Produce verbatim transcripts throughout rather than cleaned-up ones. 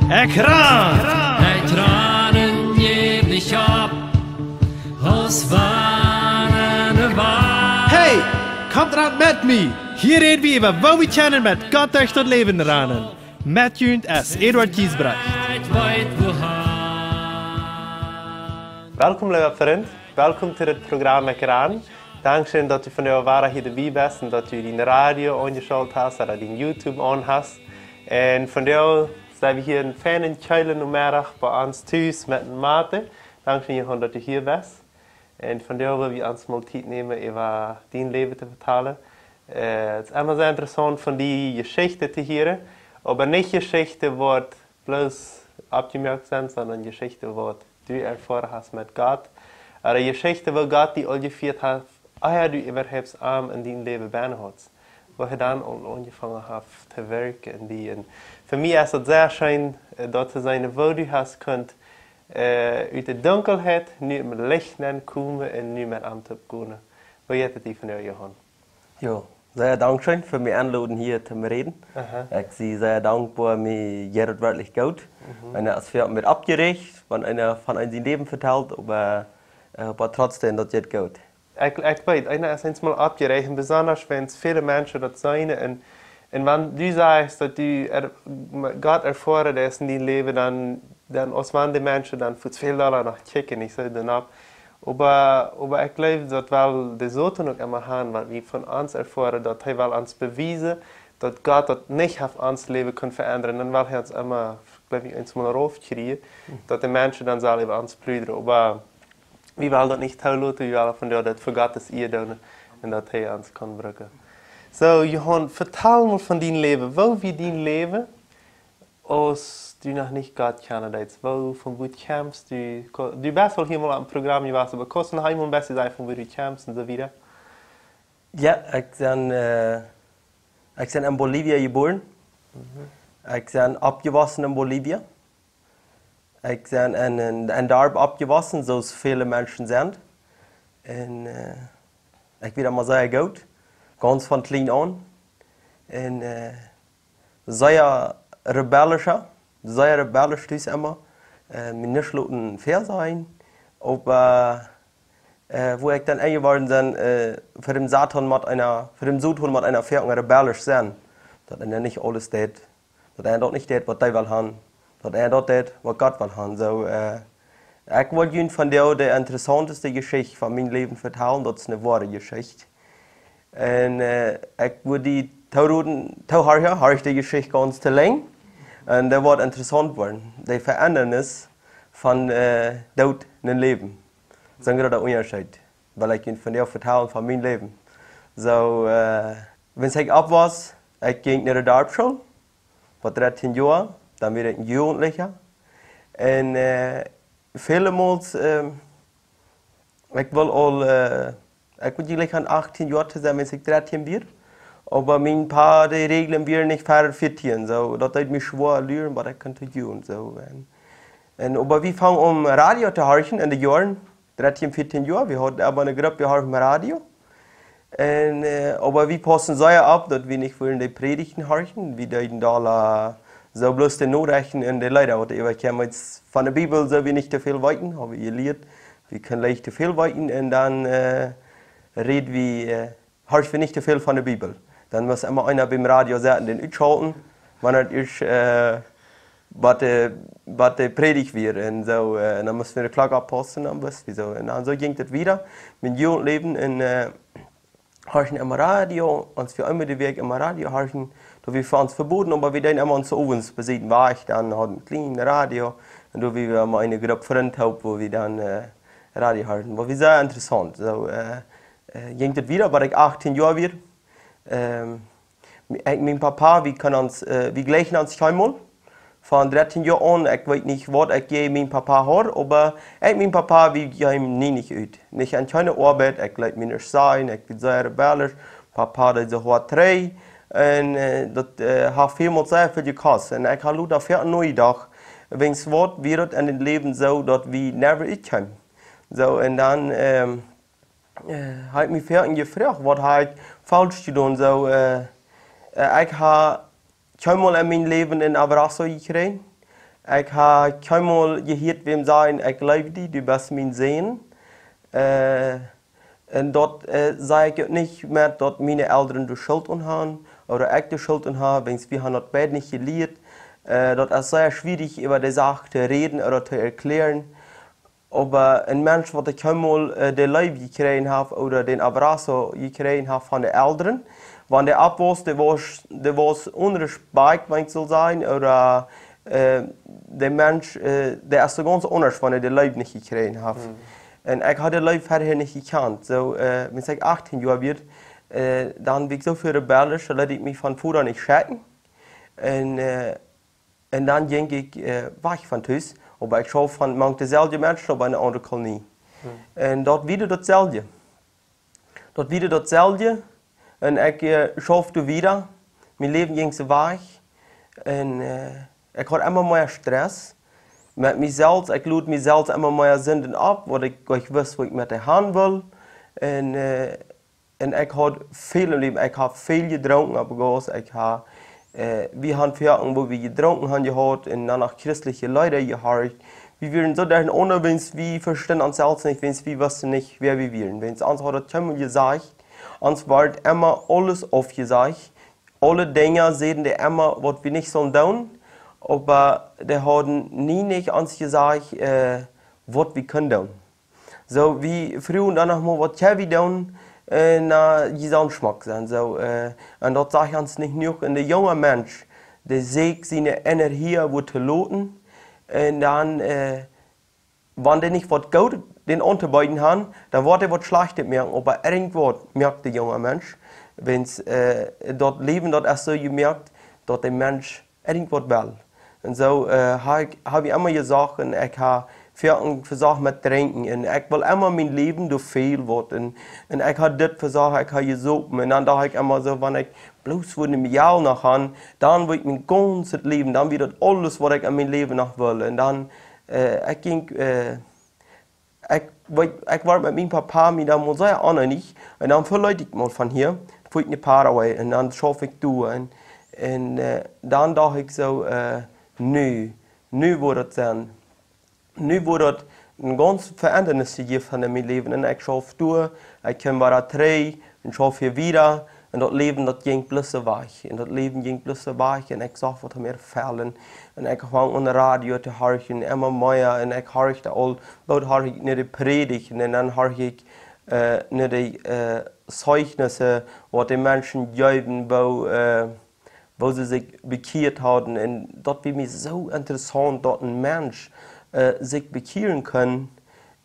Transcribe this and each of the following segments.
Ekj ran! Ekj ran un jäw nich opp, aus wann ne Wal. Hey, komt ran met mie! Hia räd wie äwa, woo wie kjennen met Gott derch daut Läwen ranen. Met junt es Eduard Giesbrecht. Ekj weet wohan. Welkom, leewa Frint. Welkom to dit Programm Ekj ran. Dankscheen, daut du vondoag wada hia doabie best un daut du dien Radio aunjeschalt hast ooda dien YouTube aun hast. Un vondoag sent wie hia een feinen, kjeelen Nomeddach bie ons tus met Mate. Dankscheen, Johan, daut du hia best. Un vondoag well wie ons mol Tiet nämen, äwa dien Läwen to vetalen. Äh, et es emma sea interessaunt, von die Jeschichten to hieren, oba nich Jeschichten, waut bloos oppjemoakt sent, sonda Jeschichten, waut du erfoaren hast met Gott. Ooda Jeschichten, woo Gott die aul jefieet haft, ea du äwahaupt am en dien Läwen bennen hast. Woo hee dan aul aunjefongen haft to werkjen en die. Un fa mie es daut sea scheen, äh, daut to seenen, woo du hast kunt, äh, ut de Dunkelheit nu em Licht nenkomen un nu met am toop gonen. Woo jeit et die vondoag, Johan? Jo, sea dankscheen fa mie aunloden hia to räden. Aha. Ekj sie sea dankboa, mie jeit et werkjlich goot. Mhm. Un et es väl met oppjeräacht, wan eena von sien Läwen vetalt, oba, äh, oba trotzdäm, daut jeit goot. Ekj, ekj weet, eena es eensmol oppjeräacht, un besonda wan väle Menschen daut seenen. Un, un wan du sajchst, daut du er, Gott erfoaren deist en dien Läwen, dan, dan aus wan de Menschen dan fa väl Dolla noch kjikjen, nich soo, dan opp. Oba, oba ekj jleew, daut well de Soton uk emma han, waut wie von ons erfoaren, daut hee well ons bewiesen, daut Gott daut nich haft ons Läwen kunt veendren, dan well hee ons emma, jleew ekj, eensmol rauf kjrieen, daut de Menschen dan sellen äwa ons pludren. Oba wie wellen daut nich toloten, wie wellen vondoag daut fa Gott siene Ea doonen un daut hee ons kaun brucken. Soo, Johan, vetal mol von dien Läwen. Woo wia dien Läwen, aus du noch nich Gott kjanen deetst? Woo, von wua kjemst du? Ko-, du best aul hia mol aum Programm jewast, oba kaust du noch eemol een bät sajen, von wua du kjemst un soo wieda? Jo, ekj sie, äh, ekj sie en Bolivien jebuaren. Mhm. Ekj sie oppjewossen en Bolivien. Ekj sie en, en, en Darp oppjewossen, soo aus väle Menschen sent. Un, äh, ekj wia emma sea goot, gaunz von kjlien aun. Un, äh, sea rebellisch, sea rebellisch tus emma. Äh, mie nuscht loten väasajen. Oba, äh, woo ekj dan enjeworden sie, äh, fa däm Soton mott eena, fa däm Soton mott eena foaken rebellisch sennen. Daut eena nich aules deit, daut eena daut nich deit, waut hee well han. Daut eena daut deit, waut Gott well han. Soo, äh, ekj well junt vondoag de interessaunteste Jeschicht von mien Läwen vetalen. Daut es eene woare Jeschicht. Un, äh, ekj wudd die toroden, toohorchen, horch de Jeschicht gaunz to lang. Un daut woat interessaunt woaren. De Veendrunk von, äh, Doot no Läwen. Daut es een groota Unjascheet. Well ekj junt vondoag vetalen von mien Läwen. Soo, äh, wan ekj oppwoss, ekj jinkj no de Darpschool, bat dartieen Joa, dan wia ekj een Jugendlicha. Un, äh, väle Mols, ähm, ekj wull aul, äh, ekj wull jlikj aun achtieen Joa to sennen, wan ekj dartieen wia. Oba mien Pa, de Räajlen wieren nich ver vieetieen, soo daut deed mie schwoa luren, waut ekj kunn doonen, soo, un, un oba wie fungen aun Radio to horchen en de Joaren, dartieen, vieetieen Joa, wie hauden emma eene Grupp, wie horchten Radio. Un, äh, oba wie pausten sea opp, daut wie nich wudden de Prädichten horchen. Wie deeden doa, äh, soo bloos de Norechten un de Leeda, waut äwakjeemen, von de Bibel, soo wie nich too väl weeten, hab wie jelieet. Wie kunnen leicht too väl weeten un dan, äh, räd wie, äh, horcht wie nich too väl von de Bibel. Dan must emma eena biem Radio sitten, dän utschaulten, wan et es, äh, waut de, waut de Prädicht wia. Un soo, äh, un dan musten wie de Klock oppaussen, dan wist wie soo. Un dan soo jinkj et wieda. Mien Jugendläwen un, äh, horchen emma Radio, aus wie eemol de Wäakj emma Radio horchen, daut wia fa ons vebooden, oba wie deeden emma ons owens bie Sieden wajch, dan hauden wie een kjlienet Radio, un doa wia wie emma eene Grupp Frind toop, wua wie dan, äh, Radio horchten. Oba wia sea interessaunt. Soo, äh, äh, jinkj et wieda, bat ekj achtieen Joa wia. Ähm, ekj, mien Papa, wie kunnen ons, äh, wie jlikjden ons kjeenmol. Von dartieen Joa aun, ekj weet nich, waut ekj jäajen mien Papa haud, oba ekj, mien Papa, wie jeemen nie nich ut. Nich aun kjeene Oabeit, ekj leet mie nuscht sajen, ekj wia sea rebellisch. Papa deed soo hoat trigj. Un, äh, daut, äh, haft väl Mols sea väl jekost. Un ekj hab lota väl nojedocht, wiels waut wia daut en daut Läwen soo, daut wie never utkjeemen. Soo, un dan, ähm, äh, hab ekj mie väl jefroacht, waut hab ekj faulsch jedonen. Soo, äh, äh, ekj hab kjeenmol en mien Läwen een abrazo jekjräajen. Ekj hab kjeenmol jehieet wäm sajen: "Ekj leew die, du best mien Sän." Äh, un daut, äh, saj ekj uk nich met daut miene Elren doa Schult aun han, ooda ekj doa Schult aun hab, wiels wie han daut beid nich jelieet. Äh, daut es sea schwierich, äwa de Sach to räden ooda to erkjlären. Oba een Mensch, waut kjeenmol, äh, de Leew jekjräajen haft ooda dän abrazo jekjräajen haft von de Elren, wan dee oppwosst, dee wia, dee wia onrespakjt, wan ekj saul sajen, ooda, äh, de Mensch, äh, dee es soo gaunz aundasch, wan hee de Leew nich jekjräajen haft. Un ekj haud de Leew verhäa nich jekjant. Soo, äh, aus ekj achtieen Joa wia, äh, dan wia ekj soo väl rebellisch, daut ekj mie von Voda nich schekjen. Un, äh, un dan jinkj ekj, äh, wajch von Tus, oba ekj schauft von, mank deselwje Menschen opp eene aundre Kolonie. Un daut wia dautselwje. Daut wia dautselwje. Un ekj, äh, schauft doa wieda. Mien Läwen jinkj soo wajch. Un, äh, ekj haud emma mea Stress met mie selfst. Ekj lod mie selfst emma mea Sinden opp, waut ekj, waut ekj wist, waut ekj met de han wull. Un, äh, un ekj haud väl em Läwen, ekj hab väl jedrunken opp Gauss, ekj hab, äh, wie han Wäakjen, wua wie jedrunken han jehaut un dan no christelje Leeda jehorcht. Wie wieren soo derchenaunda, wiels wie vestunden ons selfst nich, wiels wie wisten nich, wäa wie wieren. Wiels ons haud daut kjeenmol jesajcht, ons wort emma aules aufjesajcht. Aule Dinja säden dee emma, waut wie nich sullen doonen, oba dee hauden nie nich ons jesajcht, äh, waut wie kunnen doonen. Soo, wie fruagen dan noch mol, waut kjenn wie doonen, äh, na, jie sellen schmock sennen. Soo, äh, un daut sajcht ons nich jenuach. Un de junge Mensch, dee sajcht siene Energie wua to loten. Un dan, äh, wan dee nich waut Goodet dän auntobeeden han, dan woat hee waut Schlajchtet moaken, oba irjentwaut moakt de junge Mensch. Wiels, äh, daut Läwen, daut es soo jemoakt, daut de Mensch irjentwaut well. Un soo, äh, hab ekj, hab ekj emma jesocht un ekj hab väl vesocht met drinkjen. Un ekj wull emma mien Läwen doa väl waut. Un, un ekj haud dit vesocht, ekj haud jesopen. Un dan docht ekj emma soo, wan ekj bloos wudd een Mejal noch han, dan wudd ekj mien gaunzet Läwen, dan wia daut aules, waut ekj en mien Läwen noch wull. Un dan, äh, ekj jinkj, äh, ekj, weet, ekj wia met mien Papa, mie dan mol sea oneenich. Un dan veleet ekj mol von hia, fua ekj no Paraguay. Un dan schauft ekj doa. Un, un, äh, dan docht ekj soo, äh, nu, nu woat daut sennen. Nu woat daut eene gaunze Veendrunk jejäft en mien Läwen. Un ekj schauf doa, ekj kjeem wada trigj un schauf hia wieda. Un daut Läwen, daut jinkj bloos soo wajch. Un daut Läwen jinkj bloos soo wajch. Un ekj sach, waut mie fäld. Un ekj funk aun Radio to horchen, emma mea. Un ekj horcht aul, boolt horcht ekj no de Prädicht. Un dan horcht ekj, äh, no de, äh, Zeijnisse, waut de Menschen jeewen, woo, äh, woo see sikj bekjieet hauden. Un daut wia mie soo interessaunt, daut een Mensch, äh, sikj bekjieren kunn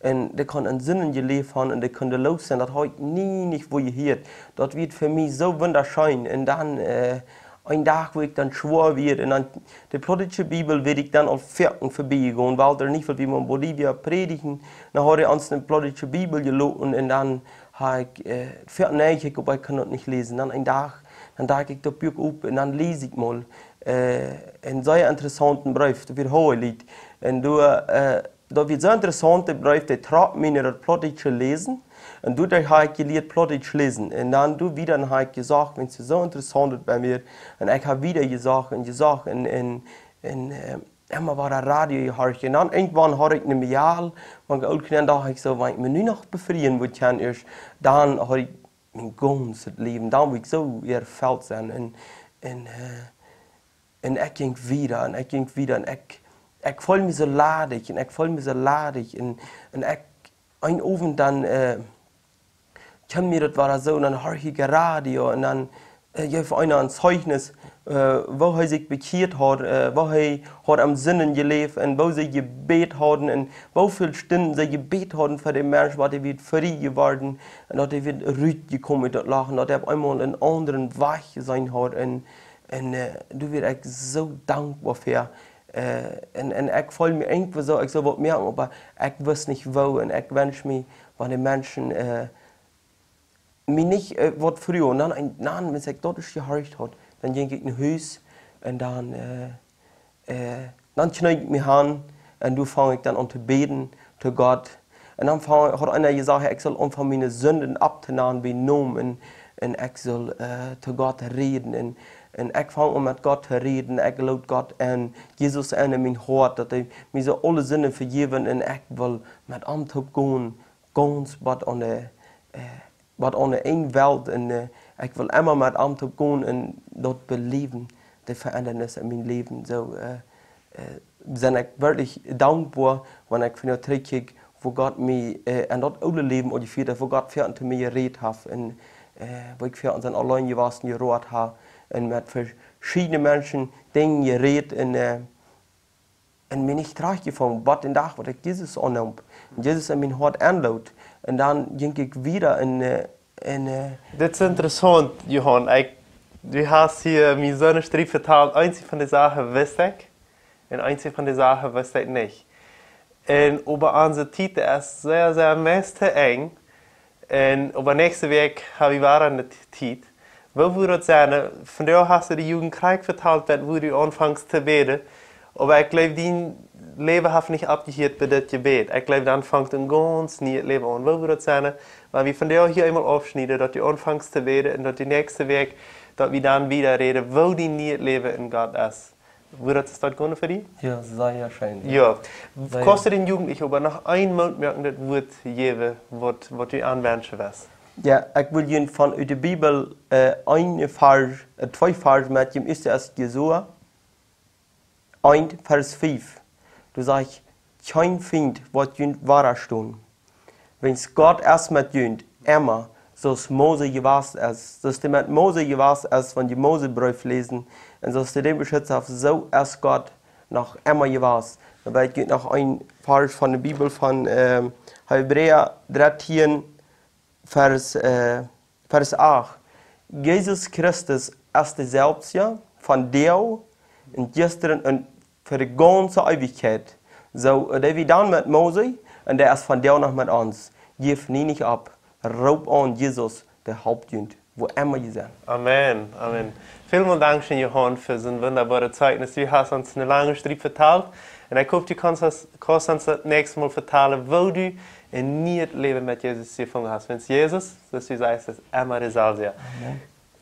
un dee kunn en Sinden jeläft han un dee kunn doa loos sennen. Daut haud ekj nie nich wua jehieet. Daut wia fa mie soo wundascheen. Un dan, äh, een Dach, wua ekj dan schwoa wia, un dan de plautdietsche Bibel wia ekj dan aul foaken verbie jegonen, wiels doa nich väl, wie mau en Bolivia prädichten. Dan haud hee ons eene plautdietsche Bibel jeloten un dan hab ekj, äh, foaken neich ekj opp, ekj kunn daut nich läsen. Dan een Dach, dan deed ekj daut Buak op un dan läs ekj mol, äh, eenen sea interessaunten Breef, daut wia Hohelied. Un doa, äh, daut wia soo interessaunt, de Breef, dee trock mie no daut Plautdietsche läsen. Un doa hab ekj jelieet Plautdietsch läsen. Un dan doa wieda, dan hab ekj jesocht, wiels et soo interessaunt wia bie mie. Un ekj hab wieda jesocht un jesocht un, un, un, äh, emma wada Radio jehorcht. Un dan irjentwan haud ekj een Mejal, wan ekj oolt kjlien, docht ekj soo, wan ekj mie nu noch befrieen wudd kjennen ieescht, dan haud ekj mien gaunzet Läwen, dan wudd ekj soo erfelt sennen. Un, un, äh, un ekj jinkj wieda, un ekj jinkj wieda, un ekj, ekj feeld mie soo ladich, un ekj feeld mie soo ladich, un, un ekj, een Owent dan, äh, kjeem mie daut wada soo, un dan horcht ekj Radio, un dan, äh, jeef eena een Zeijnis, äh, woo hee sikj bekjieet haud, äh, woo hee haud en Sinden jeläft, un woo see jebät hauden, un woo väl Stunden see jebät hauden fa dän Mensch, waut hee wia frie jeworden, un daut hee wia rutjekomen ut daut Loch, un daut hee opp eemol eenen aundren Wajch jeseenen haud, un, un, äh, doa wia ekj soo dankboa fa. Äh, un, un ekj feeld mie irjentwoo soo, ekj sull waut moaken, oba ekj wist nich woo, un ekj wenscht mie, wan de Menschen, äh, mie nich, äh, waut fruagen. Un dan, un dan, aus ekj daut ieescht jehorcht haud, dan jinkj ekj no Hus un dan, äh, äh, dan kjnee ekj mie han un doa funk ekj dan aun to bäden to Gott. Un dan funk, haud eena jesajcht, ekj sull aunfangen miene Sinden opptonanen bie Nomen un, un ekj sull, äh, to Gott räden. Un Un ekj fang aun met Gott to räden, ekj lood Gott enn, Jesus enn en mien Hoat, daut hee mie soo aule Sinden vejäwen un ekj well met am toop gonen, gaunz bat aun de, äh, bat aun de eene Welt un, äh, ekj well emma met am toop gonen un daut beläwen, de Veendrunk enn mien Läwen. Soo, äh, äh, sie ekj werkjlich dankboa, wan ekj vondoag trigjkjikj, woo Gott mie, äh, enn daut oole Läwen aul jefieet haft, woo Gott väa to mie jerät haft un, äh, woo ekj väa aun sien auleen jewast un jeroat hab un met veschiedne Menschen Dinja jerät un, äh, un mie nich trigjjefungen, bat dän Dach, waut ekj Jesus aunneem. Un Jesus enn mien Hoat enlood. Un dan jinkj ekj wieda un, äh, un, äh, Dit es interessaunt, Johan. Ekj, du hast hia mie soone Striep vetalt. Eenje von de Sachen wist ekj. Un eenje von de Sachen wist ekj nich. Un oba onse Tiet es sea, sea meist to enj. Un oba näakjste Wäakj hab wie wada eene T-, Tiet. Woo wudd daut sennen, äh, vondoag hast du de Jugend krakjt vetalt, daut woo du aunfangst to bäden. Oba ekj jleew, dien Läwen haft nich oppjehieet bie dit Jebäd. Ekj jleew, dan fangt een gaunz nieet Läwen aun. Woo wudd daut sennen, wan wie vondoag hia eemol aufschnieden, daut du aunfangst to bäden un daut de näakjste Wäakj, daut wie dan wieda räden, woo dien nieet Läwen enn Gott es. Wudd daut soo goot gonen fa die? Jo, sea scheen, jo. Jo. Sea. Kaust du dän Jugendlichen oba noch een Mol moakjen, daut Wuat jäwen, waut, waut du an wenschen wurscht? Jo, ekj well junt von ut de Bibel, äh, een Varsch, äh, twee Varsch metjäwen, ieescht es Josua eent, Varsch fief. Doa sajcht: Kjeen Fient woat junt wadastonen. Wiels Gott es met junt, emma, soo aus Mose jewast es. Soo aus hee met Mose jewast es, wan jie Mose Breef läsen, un soo aus hee dän beschitzt haft, soo es Gott noch emma jewast. Dan weet jie noch een Varsch von de Bibel von, ähm, Hebräa drettieen, Varsch, äh, Varsch acht. Jesus Christus es deselwja vondoag un jistren un fa de gaunze Eewichkjeit. Soo, äh, dee wia dan met Mose un dee es vondoag noch met ons. Jeft nie nich opp. Roopt aun Jesus, dee halpt junt, wua emma jie sent. Amen, amen. Välmol dankscheen, Johan, fa soon wundaboaret Zeichnis. Du hast ons eene lange Striep vetalt. Un ekj hop, du kaust ons, kaust ons daut näakjste Mol vetalen, woo du een nieet Läwen met Jesus jefungen hast. Wiels Jesus, soo aus du sajchst, es emma deselwja. Amen.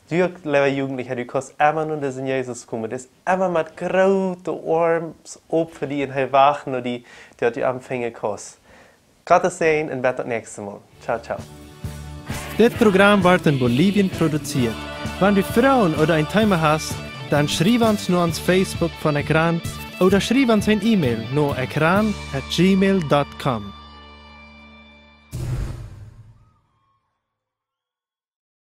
Du uk, leewa Jugendlicha, du kaust emma no disen Jesus komen. Dee es emma met groote Oarms op fa die un hee wacht no die, daut du am finjen kaust. Gottes Säajen un bat daut näakjste Mol. Ciao, ciao. Dit Program woat enn Bolivien produzieet. Wan du Froagen ooda een Thema hast, dan schriew ons no ons Facebook von Ekran ooda schriew ons een E-Mail no ekran at gmail dot com.